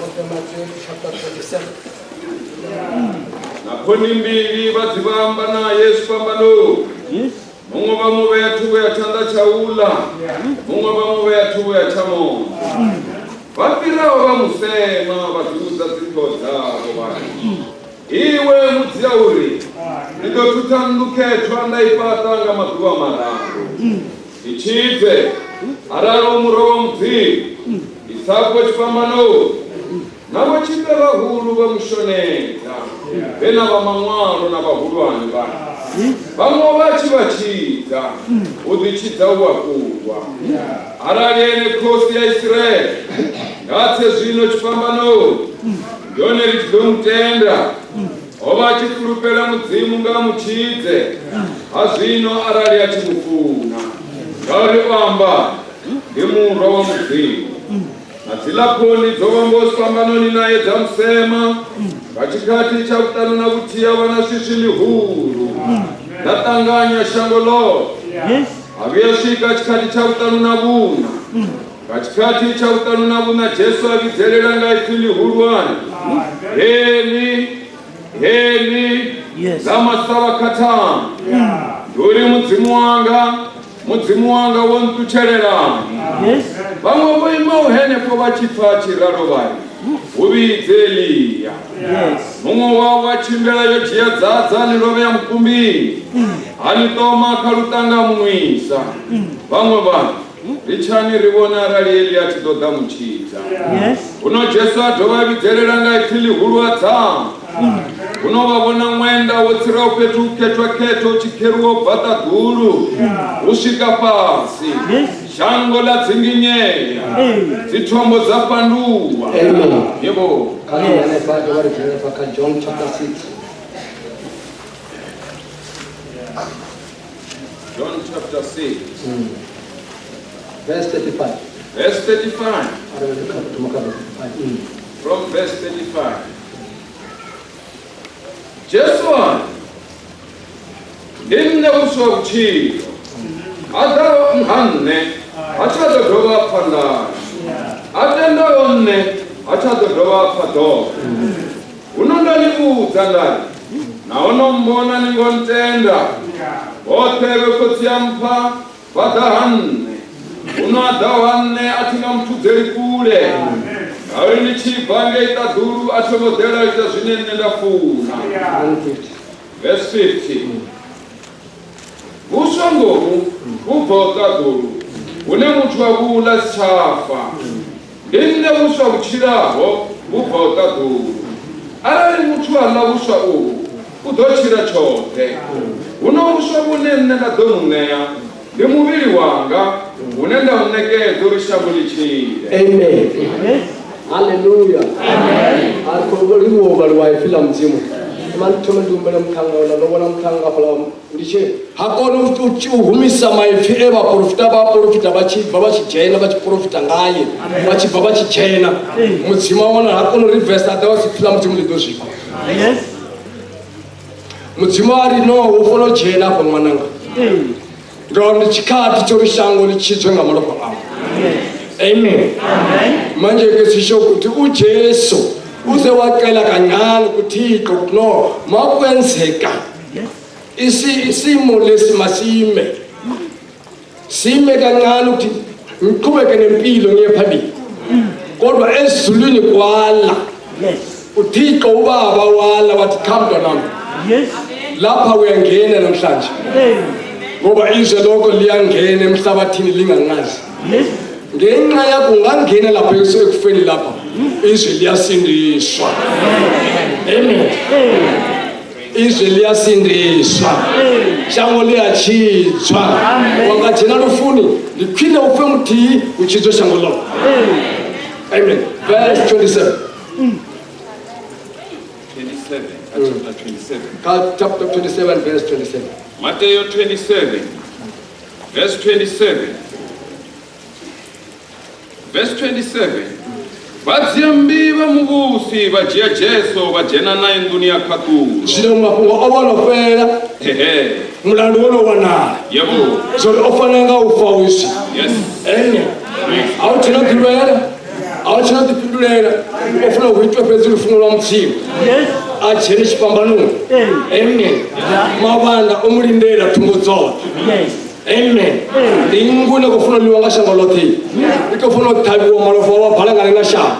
of Matthew chapter 27. Na khoni mbili vha dzi vhamba naye zwifhambanoni. Muṅwe vha mu vhea thungo ya tshanḓa tsha uḽa, muṅwe vha mu vhea thungo ya tsha monde. Vha fhiraho vha mu sema vha dzungudza dziṱhoho dzavho vha ri, Iwe mudzia uri ndi ḓo thutha nnḓu khethwa nda i fhaṱa nga maḓuvha mararu. Ḓitshidze, arali u murwa wa Mudzimu, ḓisafho tshifhambanoni. Na vhotshifhe vhahulu vha mu shonedza, vhe na vha maṅwalo na vhahulwane vha ri, Vhaṅwe vha tshi vha tshidza, u ḓitshidza u a kundwa. Arali ene khosi ya Isiraele, nga a tse zwino tshifhambanoni, ndi hone ri tshi ḓo mu tenda. O vha a tshi fulufhela Mudzimu, nga a mu tshidze ha zwino arali a tshi mu funa, ngauri o amba, Ndi Murwa wa Mudzimu. Na dziḽa khoni dzo vhambaho zwifhambanoni nae dza mu sema. Nga tshikhathi tsha vhuṱanu na vhuthihi ha vha na swiswi ḽihulu, ḽa ṱanganya shango ḽoṱhe. Ha vhuya swika tshikhathi tsha vhuṱanu na vhuṋa. Nga tshikhathi tsha vhuṱanu na vhuṋa Jesu a vhidzelela nga ipfi ḽihulwane, Heli, Heli, lama sabakhathani? Ndi uri, Mudzimu wanga, Mudzimu wanga, wo nṱutshelelani? Vhaṅwe vho imaho henefho vha tshi pfa a tshi ralo vha ri, Hu vhidze Elia. Muṅwe wavho a tshimbila yo dzhia dzadza ḽi lovhea mukumbini, a ḽi ṱoma kha luṱanga a mu nwisa. Vhaṅwe vha ri, Litshani ri vhone arali Elia a tshi ḓo ḓa mu tshidza. Huno Jesu a dovha a vhidzelela nga ipfi ḽihulu a dzama. Huno vha vhona ṅwenda wo tsiraho fhethu hukhethwa-khethwa u tshi kheruwa u bva ṱaḓulu u swika fhasi. Shango ḽa dzinginyea, dzithombo dza fhanduwa. Amen. Yebo. Kha ri hanefha dovha ri dzhene hanefha kha John chapter 6. John chapter 6. Verse 35. Verse 35. Arali ri kha thoma kha verse 35. From verse 35. Jesu a ri, Ndi nṋe vhuswa ha vhutshilo. A ḓaho ha nṋe ha tsha ḓo dovha a pfa nḓala. A tendaho nṋe ha tsha ḓo dovha a pfa ḓora. Huno nda ni vhudza nda ri, Naho no mmbona ni ngo ntenda. Vhoṱhe vhe Khotsi a mpha vha ḓa ha nṋe. Huno a ḓaho ha nṋe a thi nga mu thudzeli kule. Ngauri ndi tshi bva ngei ṱaḓulu a tho ngo ḓela u ita zwine nṋe nda funa. Verse 50. Vhuswa ngohu vhu bvaho ṱaḓulu, hune muthu a vhu ḽa si tsha fa. Ndi nṋe vhuswa vhu tshilaho vhu bvaho ṱaḓulu. Arali muthu a ḽa vhuswa uhu, u ḓo tshila tshoṱhe. Huno vhuswa vhune nṋe nda ḓo mu ṋea ndi muvhili wanga, une nda u ṋekedza uri shango ḽi tshile. Amen. Haleluya. A ri khou livhuwa u vhaliwa ipfi ḽa Mudzimu. Thoma ndi thome ndi humbele muṱhannga uḽa, ndo vhona muṱhannga hafhaḽa ndi tshi ha koni u humisa maipfi e vhaporofita vha porofita vha tshi bva vha tshi dzhena vha tshi porofita ngaye vha tshi bva vha tshi dzhena mudzimu a wana ha koni u reverse a ḓa ipfi ḽa mudzimu ḽi ḓo zwifha mudzimu a ri no wo fanela u dzhena afha ṅwananga ngauri ndi tshikhathi tsho uri shango ḽi tshidzwe nga malofha awe amen manje ke sisho ukuthi ujesu uze wacela kancane kuthixo ukuthi no makwenzeka isimo lesi masime sime kancane ukuthi ngiqhubeke nempilo ngiye phambili kodwa ezulwini kwala uthixo ubaba wala wathi cha mntwanami lapha uyangena namhlanje ngoba izwe lokho liyangena emhlabathini lingangazi ngenxa yakho ungangena lapha ekufeni lapha izwe liyasindiswa amen izwi liyasindiswa shango ḽi a tshidzwa wa nga dzhena lufuni ndi khwine u fe muthihi u tshidzwe shango ḽoṱhe amen verse 27 27, chapter 27. Kha chapter 27 verse 27 Mateo 27, verse 27. Verse 27. Vhadzia-mmbi vha muvhusi vha dzhia Jesu vha dzhena nae nḓuni ya khaṱulo. Zwino mafhungo o vha no fhela, Ehe. mulandu wo no wanala. Yebo. Zwori o fanela nga u fa usi. Yes. Amen. A hu tshena ḓilwela, a hu tshena ḓi fhindulela o funa hu itwe fhedzi lufuno lwa mudzimu a dzhene tshifhambanoni. Amen. Mavhanda o mu lindela thungo dzoṱhe. Amen. Ndi nngu ine khou funa u ḽiwa nga shango ḽoṱhe, i khou funa u ṱhavhiwa malofha wa balangane na shango,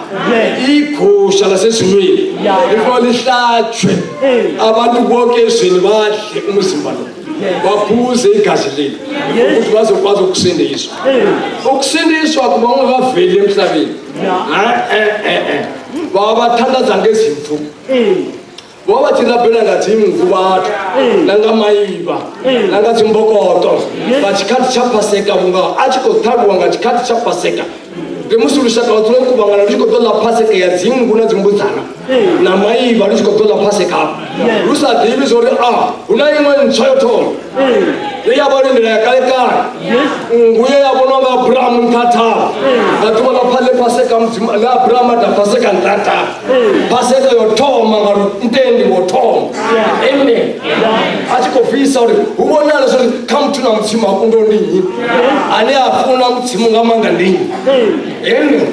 i khou shala sezulwini, i funa ḽi hlatshwe abantu bonke ezweni badle umzimba lo, baphuze igazi leli ukuthi bazokwazi ukusindiswa. Ukusindiswa kuba ungakaveli emhlabeni. Babathandaza ngezimvu, vho vha tshi rabela nga dzimvu vhathu na nga maivha na nga dzimbokoto nga tshikhathi tsha Paseka, vhunga a tshi khou ṱhavhiwa nga tshikhathi tsha Paseka. Ndi musi lushaka lwoṱhe lwo kuvhangana lu tshi khou ḓo ḽa Paseka ya dzingu na dzimbudzana na maivha, lu tshi khou ḓo ḽa Paseka afho lu sa ḓivhi zwa uri a hu na iṅwe ntswa yo thoma ye ya vha lindela ya kalekale, nngu ye ya vhonwa nga Abrahamu nṱha thavha nga ḓuvha ḽa ḽe Paseka Mudzimu ḽe Abrahamu a ḓa Paseka nṱha thavha. Paseka yo thoma nga lutendi wo thoma. Amen. A tshi khou bvisa uri hu vhonale zwa uri kha muthu na Mudzimu a kundo ndi nnyi, ane a funa Mudzimu nga maanḓa ndi nnyi. Amen.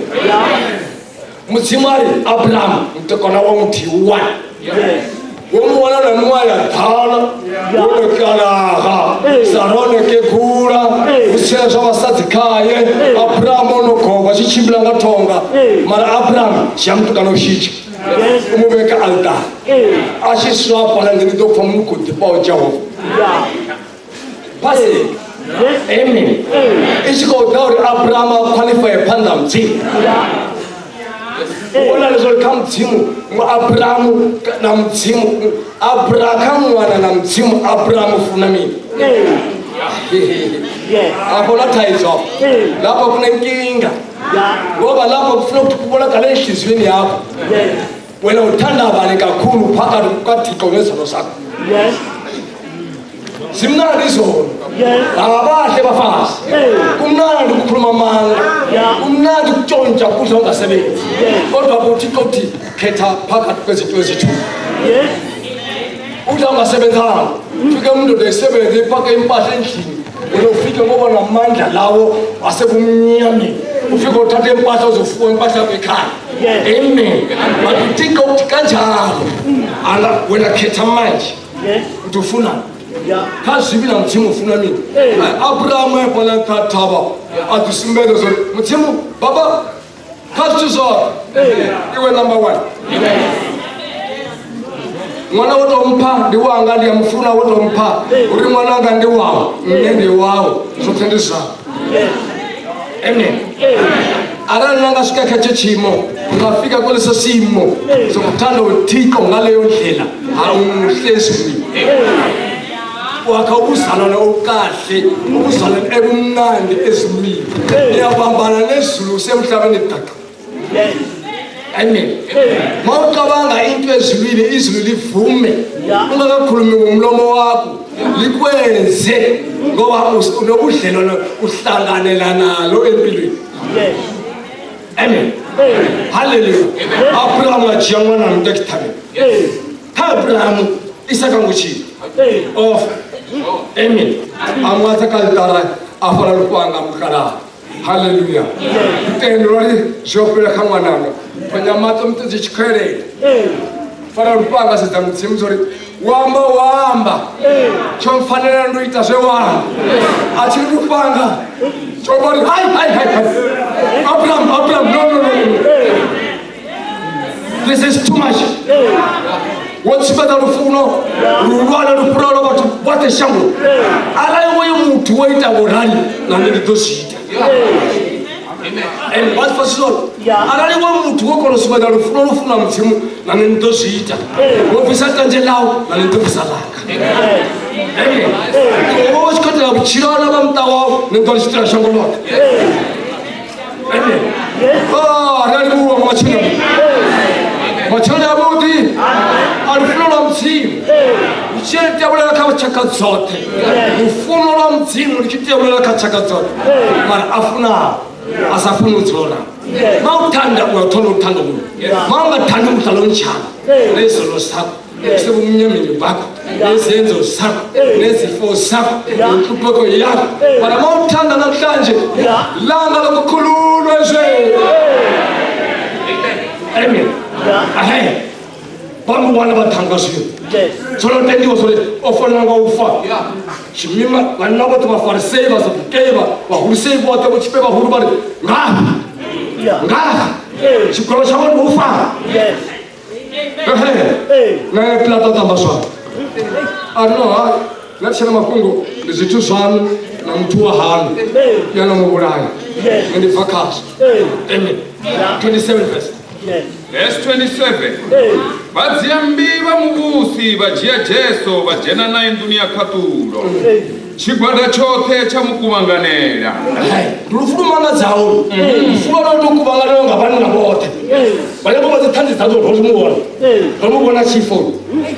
Mudzimu a ri Abrahamu mutukana wa muthihi one wo mu wana na miṅwaha ya ḓana, wo no kalaha, Sara o no kegula, hu si tshena zwa vhasadzi khaye. Abrahamu o no govha tshi tshimbila nga thonga, mara Abrahamu dzhia mutukana u shidzha u mu vhee kha aḽiṱari, a tshi swa fhaḽa ndi ḓo pfa munukho u ḓifhaho Jehova. Paseka. Amen. I tshi khou ḓa uri Abrahamu a qualifye phanḓa ha Mudzimu. U vhona zwa uri kha Mudzimu Abrahamu na Mudzimu Abrahamu kha ṅwana na Mudzimu Abrahamu funa mini? Apho na thaidzo apho. Lapho kunenkinga. Ngoba lapho kufuna ukuthi kubonakale enhliziyweni yakho. Wena uthanda bani kakhulu phakathi kukaThixo nezono zakho? Zimnandi izono. Abahle bafazi. Kumnandi ukukhuluma amanga. Kumnandi ukutshontsha kudla ungasebenzi. Kodwa uThixo uthi khetha phakathi kwezinto ezithu. Udla ungasebenzanga. Ufike umuntu esebenze ipake impahla endlini. Wena ufike ngoba namandla lawo asebumnyameni. Ufike uthathe impahla uzofuwa impahla yakho ekhaya. Amen. But uThixo uthi kanjalo. Ala wena khetha manje. Uthi ufuna kha zwivhi na Mudzimu ufuna mini? Abrahamu hafhaḽa nṱha thavha a ḓi sumbedza zwa uri Mudzimu baba kha zwithu zwoṱhe iwe number one. Ṅwana wo tou mpha ndi wanga, ndi a mufuna, wo tou mpha uri ṅwananga ndi wau, nṋe ndi wau, zwoṱhe ndi zwau. Amen. Arali na nga swika kha tsho tshiimo, ungafika kweleso simo sokuthanda uThixo ngaleyo ndlela, awuhle ezulwini. Wakha ubuzalwane obukahle, ubuzalwane ebumnandi ezulwini. Niyabambana nezulu usemhlabeni daqa. Amen. Mawucabanga into ezulwini, izulu livume ungakakhulumi ngomlomo wakho, likwenze ngoba unobudlelwano uhlanganela nalo empilweni. Amen. Hallelujah. Abraham a dzhia ṅwana a muta tshithavheni. Kha Abraham Isaka ngutshilo. Ofa. Amen. A ṅwadza kha ḽitara a fara lufhanga mukalaha. Hallelujah. Lutendo lwa ri zwo fhela kha ṅwananga. Ponya maṱo muṱodzi tshi khwelela. Fara lufhanga sedza Mudzimu zwo ri wamba wamba. Tsho mpfanela ndo ita zwe wamba. A tshi ri lufhanga. Tsho vha ri hai hai hai hai. Abraham, Abraham, no no no no. This is too much. Wo sumbedza lufuno luhulwane lu fhiraho vhathu vhoṱhe shango. Arali woyo muthu wo ita vhurali na nṋe ndi ḓo zwi ita. And what for sure? Arali wo muthu wo kona u sumbedza lufuno lu funa Mudzimu na nṋe ndi ḓo zwi ita. Wo bvisa tanzhe ḽau na nṋe ndi ḓo bvisa ḽanga. Amen. Wo tshi khou itela vhutshilo na vha muṱa wau, nṋe ndi ḓo tshi itela shango ḽoṱhe. Amen. Ah, ri a livhuwa nga matshelo. Matshelo avhuḓi a lufuno lwa Mudzimu lu tshi tevhulela kha tshaka dzoṱhe. Lufuno lwa Mudzimu lu tshi tevhulela kha tshaka dzoṱhe. Mara a funaho a sa funi u dzula. Ma uthanda uyathola uthando kulo. Ma ungathandi umdlalo onjalo. Nezono zakho sebumnyameni bakho nezenzo zakho nezifo zakho nenhlupheko yakho. Mara ma uthanda namhlanje langa lokukhululwa ezweni. Amen. Ahe vha mu wana vhaṱhannga zwino tshono tendiwa zwori o fanela nga u fa tshimima vhanna vhoṱhe vhafarisei vhasadukei vhahulisei vhoṱhe vho tshifhe vhahulu vha ri ngafha ngafha tshigwevho tshawe ndi u fa. Ehe na Pilato a tamba zwawe a ri no hai na tshena mafhungo ndi zwithu zwaṋu na muthu wa haṋu ya no mu vhulaya nṋe ndi bva khazwo. Amen. 27 verse. Verse 27. Vhadziammbi vha muvhusi vha dzhia Jesu vha dzhena nae nḓuni ya khaṱulo. Tshigwada tshoṱhe tsha mu kuvhanganela. Ndi lufu lu mangadzaho lufu lwa lwo tou kuvhanganelwa nga vhanna vhoṱhe vha nyanga u vha dziṱhanzi dzazwo ro mu vhona ro mu vhona tshifo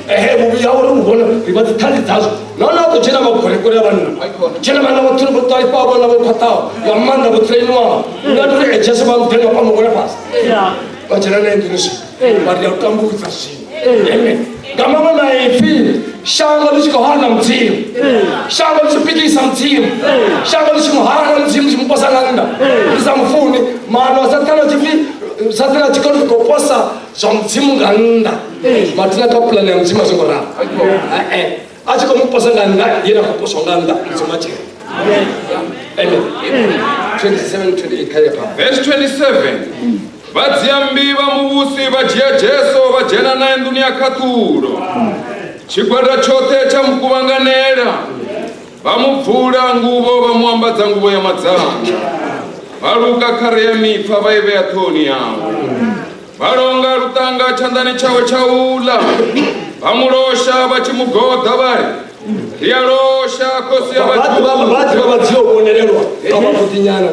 ehe vhuvhi hawe ro mu vhona ri vha dziṱhanzi dzazwo nahone a khou dzhena magorekore a vhanna dzhena vhanna vho vho ṱalifhaho vhanna vho khwaṱhaho nga maanḓa vho trainiwaho nga ndi uri Jesu vha mudenga pa mugole fhasi vha dzhena nae nḓuni zwino vha ri ya u tambudza zwino. Amen. Nga maṅwe maipfi shango ḽi tshi khou hana Mudzimu, shango ḽi tshi pikisa Mudzimu, shango ḽi tshi mu hana Mudzimu, ḽi tshi mu posa nga nnḓa ḽi sa mufuni maano a Sathane a tshi pfi Sathane a tshi khou posa zwa Mudzimu nga nnḓa mathina kha pulane ya Mudzimu a zwo ngo ralo. A tshi khou mu posa nga nnḓa yena khou poswa nga nnḓa Mudzimu a tshena. Amen. 27 28 kha ya phanḓa. Verse 27. Vhadziammbi vha muvhusi vha dzhia Jesu vha dzhena nae nḓuni ya khaṱulo. Tshigwada tshoṱhe tsha mu kuvhanganela. Vha mu bvula nguvho vha mu ambadza nguvho ya madzanga. Vha luka khare ya mipfa vha i vhea ṱhohoni yawe. Vha longa luṱanga tshanḓani tshawe tsha uḽa. Vha mu losha vha tshi mu goḓa vha ri, ri a losha khosi ya Vha Vhajuda. vha dzhia u vhonelelwa a vha khoḓinyana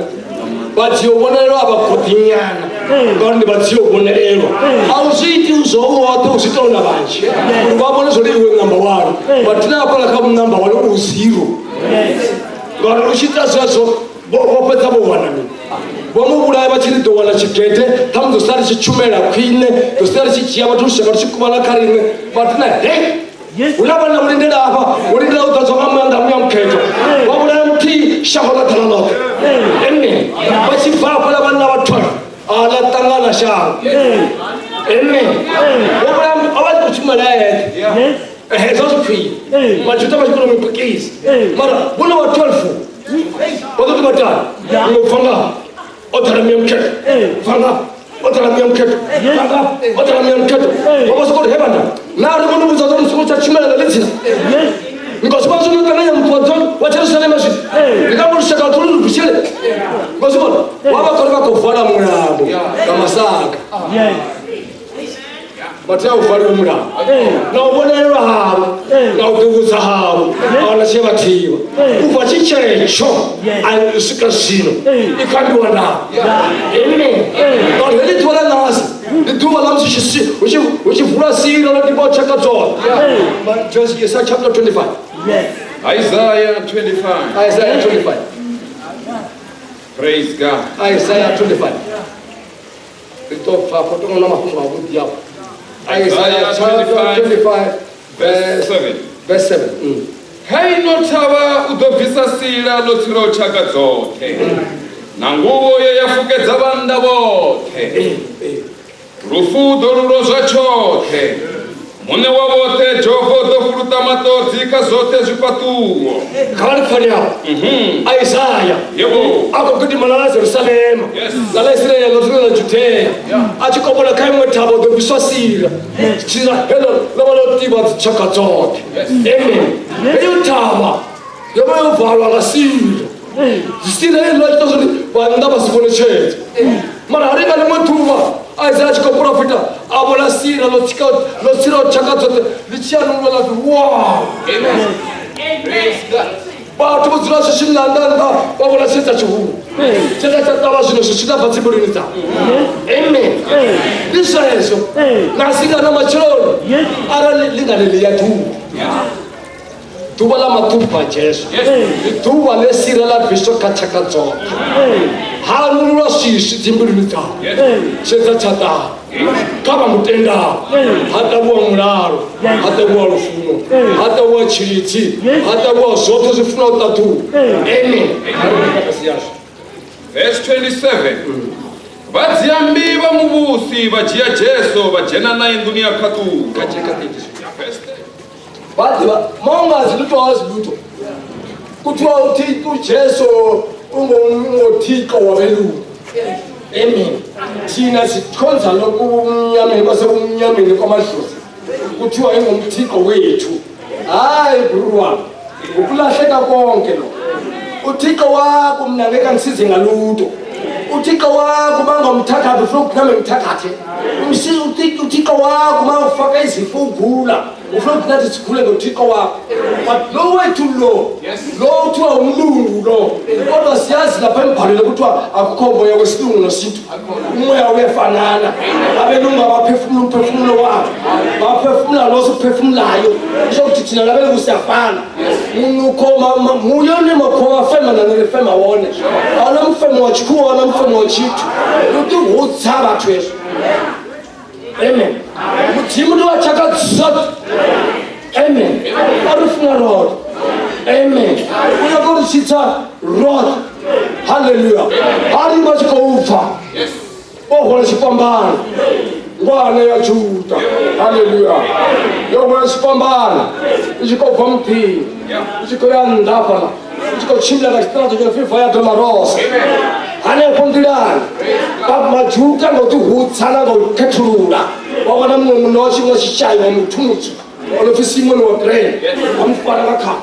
vha dzhia u vhonelelwa a vha khoḓinyana ngauri ndi vha dzhia u vhonelelwa a u zwi iti zwo u woṱhe u zwi ita u na vhanzhi uri vha vhone zwori iwe namba wani vhathina hafhaḽa kha namba wani u zero ngauri u tshi ita zwezwo vho fhedza vho wana mini vho mu vhulaya vha tshi ri ḓo wana tshigede ṱhamusi ḓo sala ri tshi tshumela khwine ḓo sala ri tshi dzhia vhathu lushaka lu tshi kuvhana kha riṋe vhathina he huna vhanna vho lindela hafha vho lindela u ḓadzwa nga maanḓa a muya mukhethwa vha vhulaya muthihi shango ḽa ḓala ḽoṱhe. Amen. Vha tshi bva hafhaḽa vhanna vha 12 a ḽa ṱangana shango. Amen. Vho vhulaya a vha tshi khou tshumela eṱhe ehe zwa zwi khwine Majuda vha tshi kona u mu pikisa mara vhone vha 12 vha ḓo ḓi vhatana ngo bva nga o ḓala muya mukhethwa bva nga o ḓala muya mukhethwa bva nga o ḓala muya mukhethwa vha vha soko ri he vhanna na ri vhone vhudza zwa songo tsha tshumela nga ḽitsina because vha zwino ṱanganya muthu wa Jerusalema zwino ndi nga lushaka luthu lu bvutshele ngo zwi vhona vha vha khou ri vha khou vala mulambo nga masaga vha tea u valiwa mulambo na u vhonelelwa havho na u ḓivhudza havho a wana tshe vha thivha u bva tshi tshetsho a swika zwino i khou ambiwa navho. Amen. Ngauri heḽi ḓuvha ḽa ṋahasi ndi ḓuvha ḽa musi hu tshi vulwa sila ḽo tibaho tshaka dzoṱhe. Isaiah chapter 25. Isaiah 25. Isaiah 25. Praise God. Isaiah 25. Ri ḓo bva afho to na mafhungo avhuḓi afho. Isaiah chapter 25 Verse 7. Verse 7. Kha ino thavha u ḓo bvisa sila ḽo tsiraho tshaka dzoṱhe na nguvho ye ya fukedza vhannḓa vhoṱhe. Lufu u ḓo lu lozwa tshoṱhe. Muṋe wa vhoṱhe Jehova u ḓo fhuluṱa maṱodzi kha zwoṱhe zwifhaṱuwo. Kha vha ri pfani afho. Isaiah Yebo. a khou gidima ḽa Jerusalema ḽa ḽa Israele ḽo thoma ḽa Judea a tshi khou vhona kha iṅwe thavha u ḓo bviswa sila sila heḽo ḽo vha ḽo tiba dzitshaka dzoṱhe. Amen. Heyo thavha yo vha yo valwa nga sila sila heḽo ḽa ita zwori vhannḓa vha si vhone tshedza mara hari nga ḽiṅwe ḓuvha Isaiah a tshi khou porofita a vhona sila ḽo tsiraho tshaka dzoṱhe ḽi tshi anulwa ḽa pfi wow. Vhathu vho dzula zwi tshi ḽa nnḓa nnḓa vha vhona tshedza tshihulu tshedza tsha ṱavha zwino zwi tshi ḓa bva dzimbiluni dzavho. Amen. Ndi zwezwo nasi nga na matsheloni arali ḽi nga ḽeḽia ḓuvha ḓuvha ḽa maṱhupho a Jesu ndi ḓuvha ḽe sira ḽa bviswa kha tshaka dzoṱhe ha anululwa swiswi dzimbiluni dzavho tshedza tsha ṱavha kha vha mutendaho ha ṱavhiwa mulalo ha ṱavhiwa lufuno ha ṱavhiwa tshilidzi ha ṱavhiwa zwoṱhe zwi funaho ṱaḓulu. Amen. Verse 27. Vhadziambi vha muvhusi vha dzhia Jesu vha dzhena nae nḓuni ya khaṱulo. Bathi mawungazi lutho wazi lutho. Kuthiwa uThixo uJesu ungoThixo wabelungu. Amen. Thina sikhonza lokumnyameni kwasekumnyameni kwamadlozi. Kuthiwa ingumThixo wethu. Hayi guru wami. Ukulahleka konke lo. UThixo wakho mina ngeke angisize ngalutho. UThixo wakho bangomthakathi ufuna ukuthi nami ngithakathe. UThixo wakho mawufaka izifo ugula. Ufuna ukuthi nathi sigule ngoThixo wakho. But lo wethu lo. Lo kuthiwa umlungu lo. Kodwa siyazi lapha embhalweni kuthiwa akukho moya wesilungu nosintu. Umoya uyafanana. Abelungu abaphefumula umphefumulo wabo. Baphefumula lo siphefumulayo. Kusho ukuthi thina nabelungu siyafana. Munukoma muyoni makhowa fema na nere fema wone. Ana mfemo wa chikuwa ana mfemo wa chitu. Lutu hutsa bathu yesu. Amen. Mudzimu ndi wa tshaka dzoṱhe. Amen. A ri funa roṱhe. Amen. U nyaga u ri tshidza roṱhe. Hallelujah. Ha ri vha tshi khou pfa. O hwala tshifhambano. Ngwana ya Juda. Hallelujah. Yo hwala tshifhambano. I tshi khou bva muḓini. I tshi khou ya nnḓa hafhaḽa. I tshi khou tshimbila nga tshiṱiraṱa tsha FIFA ya Dolorosa. Hanefho nḓilani. Majuda nga u ḓihudza na nga u khethulula. Wa vhona muṅwe munna wa tshi wa muthu mutsu. O no pfi Simoni wa Kirene. Wa mu fara nga kha.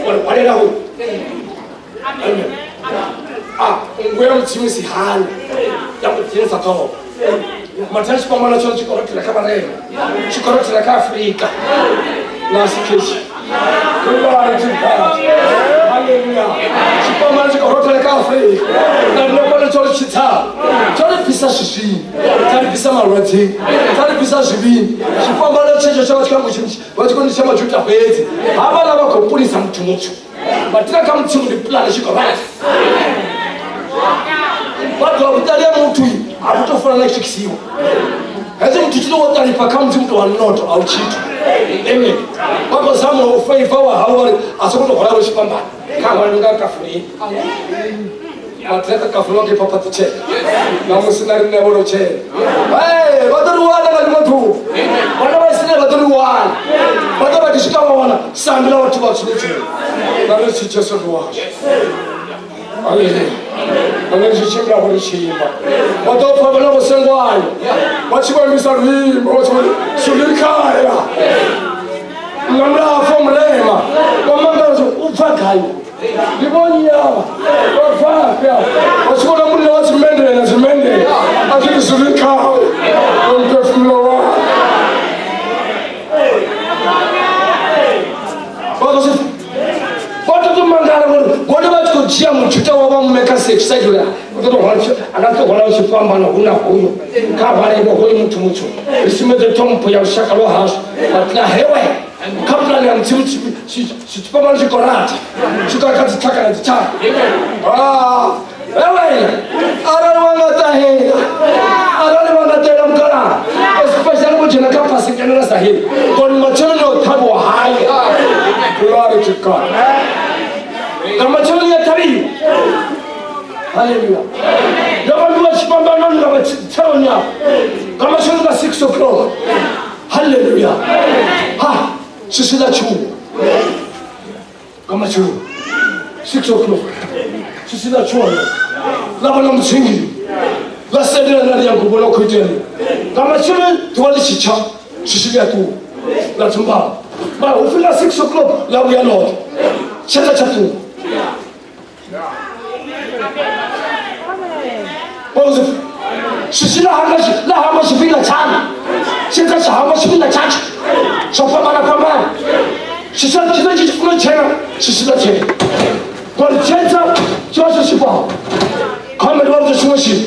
Wa ri hwalela ho. Amen. Ah, nngu ya Mudzimu si hani. Ya mu dzhenisa ṱhoho. Mathina tshifhambano tsho tshi korothela kha vharema. Tshi korothela kha Afrika. Na si keshi. Glory to God. Hallelujah. Tshifhambano tshi korothela kha Afrika. Na ḽo tsho ri tshitsa. Tsho ri bvisa swiswini. Tsha ri bvisa malwadzeni. Tsha ri bvisa zwivhini. Tshifhambano tshetsho tsho vha tshi khou vha tshi khou nditsha Majuda fhedzi. Havhaḽa vha khou pulisa muthu mutsu. Mathina kha Mudzimu ndi pulane tshi khou vha. Vhathu vha vhuṱali ha muthu a vhu tou fana na tshikisiwa. Hezwi muthu tshi tou ṱalifha kha Mudzimu tou vha noto a u tshithu. Amen. Vha khou zama u feiva wa hau vha ri a songo tou hwala lwo tshifhambano. Kha hwale nga kafureni. Mathina kha kafureni wa khou ipha Na musi na riṋe vho lotshela. Hey, vha ḓo ri wana nga ḽiṅwe ḓuvha. Vhana vha Israel vha ḓo ri wana. Vha ḓo vha tshi swika vha wana sambi ḽa vhathu vha tshiledzeni. Na ri tshi Jesu ndi washu. Hallelujah. Vha ri tshi tshimbila vho ri tshi imba. Vha ḓo pfa vhana vho sengwayo. Vha tshi vho imbisa luimbo vha tshi vho ri Sulikhaya. Nga ndafo mulema. Vha mangala u bva gai. Ndi vho nyama. Vha bvafhi afha. Vha tshi vhona munna wa tshimendele na tshimendele. A tshi ri Sulikhaya. Umphefumulo wami. Vha ḓo mangala ngori vhone vha tshi khou dzhia Mujuda wa vha mme kha safe side uri u ḓo tou hwala a nga ḓo hwala tshifhambano hu na hoyo kha hwalevho hoyo muthu mutsu ri sumbedze ṱhompho ya lushaka lwa hashu. Mathina hewe kha pulane ya Mudzimu tshifhambano tshi khou ratha tshi khou ya kha dzitshaka na dzitshaka. Hewe arali wa nga ṱahela arali wa nga ṱahela mukalaha especially vho dzhena kha phasi ngenela sa hei ngori matshelo o ṱhavhiwa hayo. Glory to God. Nga matshelo ni a ṱhavhiwa. Hallelujah. Ndo vha ndi wa tshifhambanoni nga matsheloni afho. Nga matshelo nga 6 o'clock. Hallelujah. Ha, swiswi ḽa tshuwa. Nga matshelo 6 o'clock. Swiswi ḽa tshuwa ḽa vhona mutsingili. Ḽa sendela na ḽi ya guvho ḽa khou itea mini. Nga matshelo ḓuvha ḽi tshi tsha swiswi ḽi a ṱuwa ḽa dzumbama. Mara hu pfi nga 6 o'clock ḽa vhuya ḽoṱhe. Tshedza tsha ṱuwa. Swiswi ḽa hangwa tshifhinga tshaṋu. Tshedza tsha hangwa tshifhinga tshatsho. Tsho fhambana fhambana. Swiswi tshine tshi funa u tshena swiswi ḽa tshena. Ngori tshedza tshi vha tsho swifhala. Kha ndi vha vhudze tshiṅwe tshithu.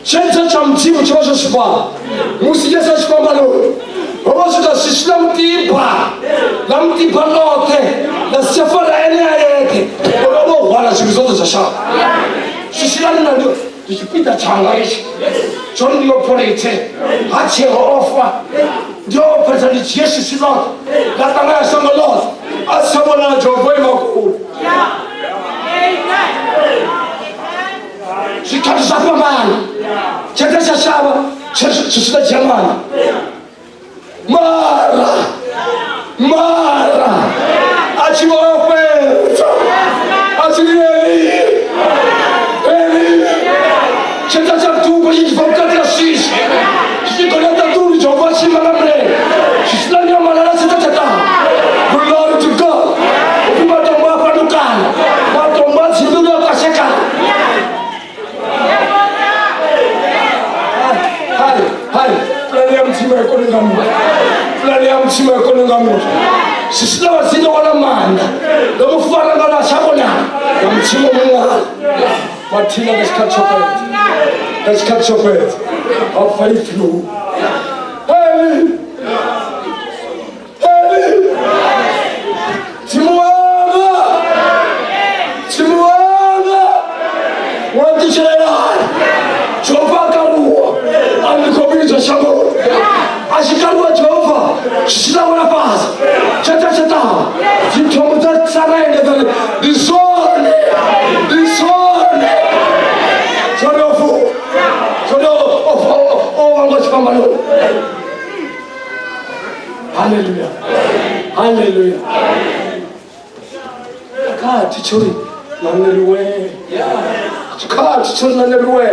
Tshedza tsha Mudzimu tshi vha tsho swifhala. Musi Yesu a tshifhambanoni ho vha swika swiswi ḽa mutiba ḽa mutiba ḽoṱhe ḽa si tsha fara ene a yeṱhe ngori o vha o hwala zwivhi zwoṱhe zwa shango. Swiswi ḽa nṋa ndi tshipiḓa tshanga itshi tsho ri ndi yo pholethe ha tsheho o fa ndi yo pholetha ndi dzhie swiswi ḽoṱhe ḽa ṱangana shango ḽoṱhe a si tsha vhonala Jehova o ima kule. Zwikhathi zwa fhambana. Tsheṱa tsha shavha tshi sina dzhia maanḓa. Mara mara a tshi vho fhedza a tshi ri Eli Eli tsheṱa tsha dubo tshi tshi bva vhukati ha swiswi tshi tshi gonya ṱaḓulu Jehova a tshi ima nga mulele tshi sina nyamalala tsheṱa tsha ṱaha. Glory to God. Upfi matombo a fhandukana matombo a dzimbilu a kwashekana. Hai hai pulane ya Mudzimu a i koni nga muthu. Pulane ya Mudzimu a i koni nga muthu. Sisina vhadzina wana maanḓa ndo mu fara nga ḽa tshavhonala nga Mudzimu muṅwala mathina nga tshikhathi tsho fhedza nga tshikhathi tsho fhedza ha bva ipfi ḽihulu Eli Eli Mudzimu wanga Mudzimu wanga wa nṱutshelelani Jehova a karuwa a ndi khou vhidzwa shangoni a tshi karuwa Jehova zwi tshi ḓa wela fhasi tsheṱa tsheṱa dzithombo dza sarende dza ri ndi zwone ndi zwone zwone o vuwa zwone o vhangwa tshifhambanoni. Haleluya haleluya khathi tsho ri naneliwe tshikhathi tsho ri naneliwe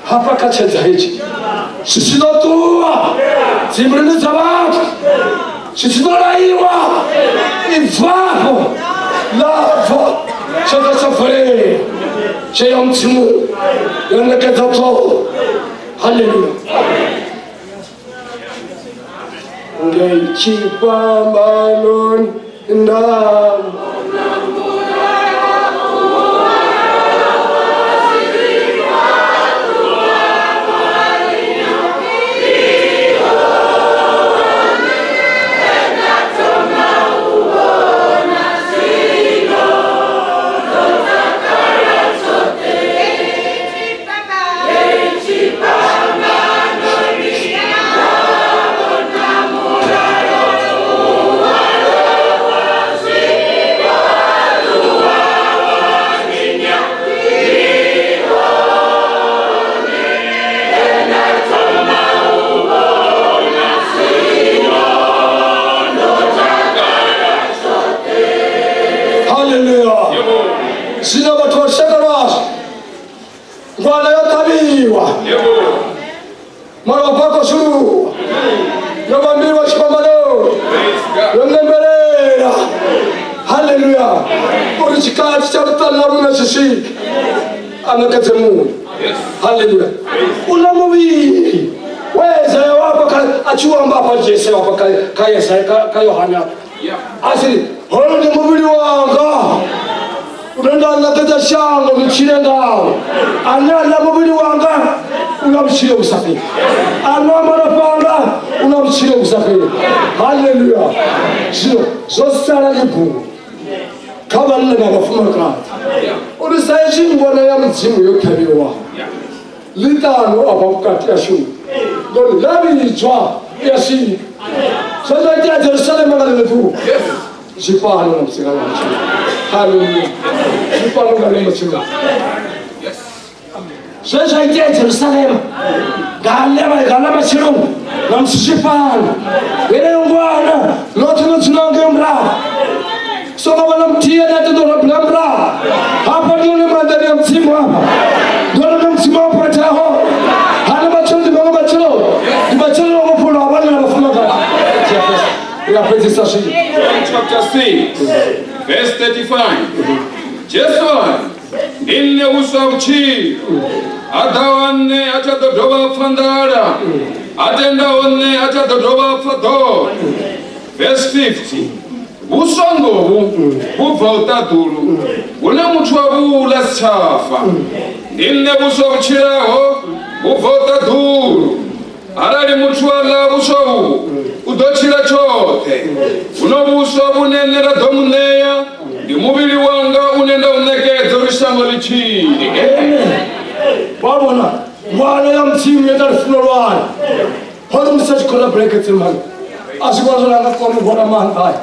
hafha kha tshedza hetshi zwi tshi ḓo ṱuwa dzimbiluni dza vhathu zwi tshi ḓo laiwa ibvafho ḽabva tshedza tsha bvelela tshe ya Mudzimu ya ṋekedza ṱhoho. Haleluya ngei tshifhambanoni nda Haleluya zwino vhathu vha lushaka lwashu ngwana yo ṱhavhiwa malofha a khou shuluwa yo vhambiwa tshifhambanoni yo ṋembelela. Haleluya uri tshikhathi tsha luṱani ḽa lune tshi swike a ṋekedze muṋe. Haleluya uḽa muvhili we Yesaya wafha kha a tshi u amba afha Jesu wafha kha Yesaya kha Yohane afha a tshi ri hoyo ndi muvhili wanga une nda ṋekedza shango ni tshile ngawo ane a ḽa muvhili wanga u na vhutshilo vhu sa fheli a nwa malofha anga u na vhutshilo vhu sa fheli. Haleluya zwino zwo sala ḽibuli kha vhanna na vhafumakadzi uri sa izwi ngwana ya Mudzimu yo ṱhavhiwa ḽiṱano afha vhukati ashu ngori ḽa vhidzwa ya swika zwo zwa itea Jerusalema nga ḽeneḽo ḓuvha zwi fhano na musi nga matshelo. Haleluya zwi fhano nga ḽeneḽo matshelo zwe zwa itea Jerusalema nga ḽa matsheloni na musi zwi fhano yeneyo ngwana noṱhe no dzula ngei murahu songo vhona muthihi ane a ṱoḓa u rabela murahu hafha ndi hone maanḓani a Mudzimu hafha ndi hone Mudzimu a operethaho hana matshelo ndi maṅwe matshelo ndi matshelo o vhofholwa vhanna na vhafumakadzi. Ri a fhedzisa zwino. John chapter 6, verse 35. Jesu a ri, ndi nṋe vhuswa ha vhutshilo. A ḓaho ha nṋe ha tsha ḓo dovha a pfa nḓala, a tendaho nṋe ha tsha ḓo dovha a pfa ḓora. Verse 50. Vhuswa ngovhu vhu bvaho ṱaḓulu, hune muthu a vhu ḽa si tsha fa. Ndi nṋe vhuswa vhu tshilaho vhu bvaho ṱaḓulu. Arali muthu a ḽa vhuswa uvhu, u ḓo tshila tshoṱhe. Huno vhuswa vhune nṋe nda ḓo mu ṋea ndi muvhili wanga une nda u ṋekedza uri shango ḽi tshile. Wa vhona ngwana ya Mudzimu yo ita lufuno lwayo hori musi a tshi khou rabela Getsemane a zwi vhona zwone a nga kona u vhona maanḓa aya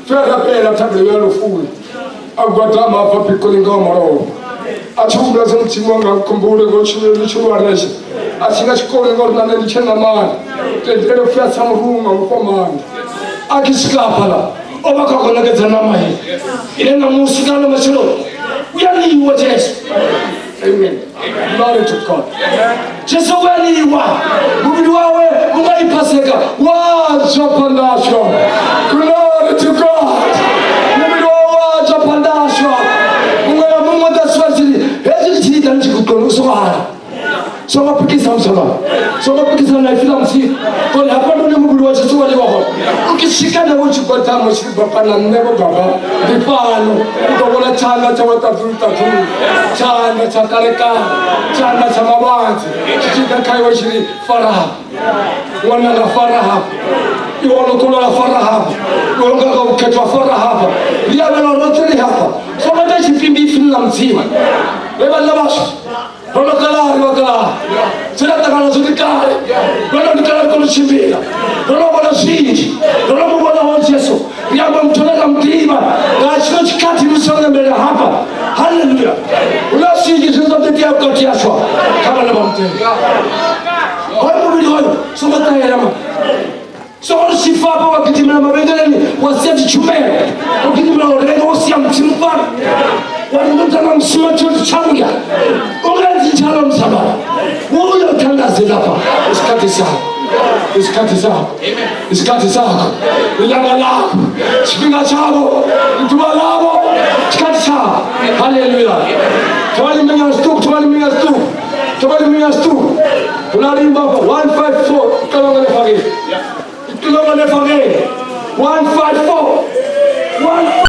fhe a rabela thabelo ya lufuno a gwadama a bva biko ḽi ngaho malofha. A tshi humbula zwe Mudzimu wanga nkhumbule ngo tshumelo tshihulwane a tshi nga tshikolo ngori na nṋe ndi tshe ṋamani tendele pfi a tsa muruṅwa mukomana a tshi swika hafhaḽa o vha kha khou ṋekedza ṋama heyi ine ṋamusi kana matshelo u ya ḽiwa Jesu. Amen. Glory to God. Jesu u ya ḽiwa muvhili wawe u nga i Paseka wa tswa phanḓa hashu. Glory to God. Muvhili wawe wa tswa phanḓa hashu. Muṅwe na muṅwe ḓa swa tshiri hezwi tshi ita ni tshi khou kona u songo hana. Songo pikisa musalwana. Songo pikisa na ifi ḽa Mudzimu. Ngori hafha ndi hune muvhili wa Jesu wa ḽiwa hone. U tshi swika na wo tshi gwadama u tshi baba na nṋe vho baba ndi fhano. U ḓo vhona tshanḓa tsha wa ṱaḓulu ṱaḓulu. Tshanḓa tsha kalekale. Tshanḓa tsha mavhanzi. Tshi tshi ḓa kha iwe tshi ri fara ṅwananga fara hafha. Iwe o no kolola fara hafha. Iwe nga nga vhukhethwa fara hafha. Ri avhela roṱhe ri hafha. Songo ita tshipimbi ipfini ḽa Mudzimu. Vhe vhanna vhashu ro no kalaha ri vhakalaha zwe ra ṱangana nazwo ndi kale ro no ndi kale ri kona u tshimbila ro no vhona zwinzhi ro no mu vhona ho Jesu ri amba muthu ane ra mu ḓivha nga tshino tshikhathi ndi songo ṋamela hafha haleluya hu na zwinzhi zwine zwa ḓo itea vhukati hashu kha vhana vha Mudzimu hoyo muvhili hoyo songo ṱahela ma songo ri tshi fhafha wa gidimela mavhengeleni wa sia dzitshumelo u gidimela u renga wo sia Mudzimu fhano wa ri ndo tanga musima tsho tsha vhuya u nga ndzi tshalo msalwana uyo thandaze lapha isikhathi sakho isikhathi sakho isikhathi sakho ilanga lakho tshifhinga tshavho ḓuvha ḽavho tshikhathi tshavho haleluya thomani minya zwiṱuku thomani minya zwiṱuku thomani minya zwiṱuku hu na limba hafha 154 iqilongo lefakeli iqilongo lefakeli 154 1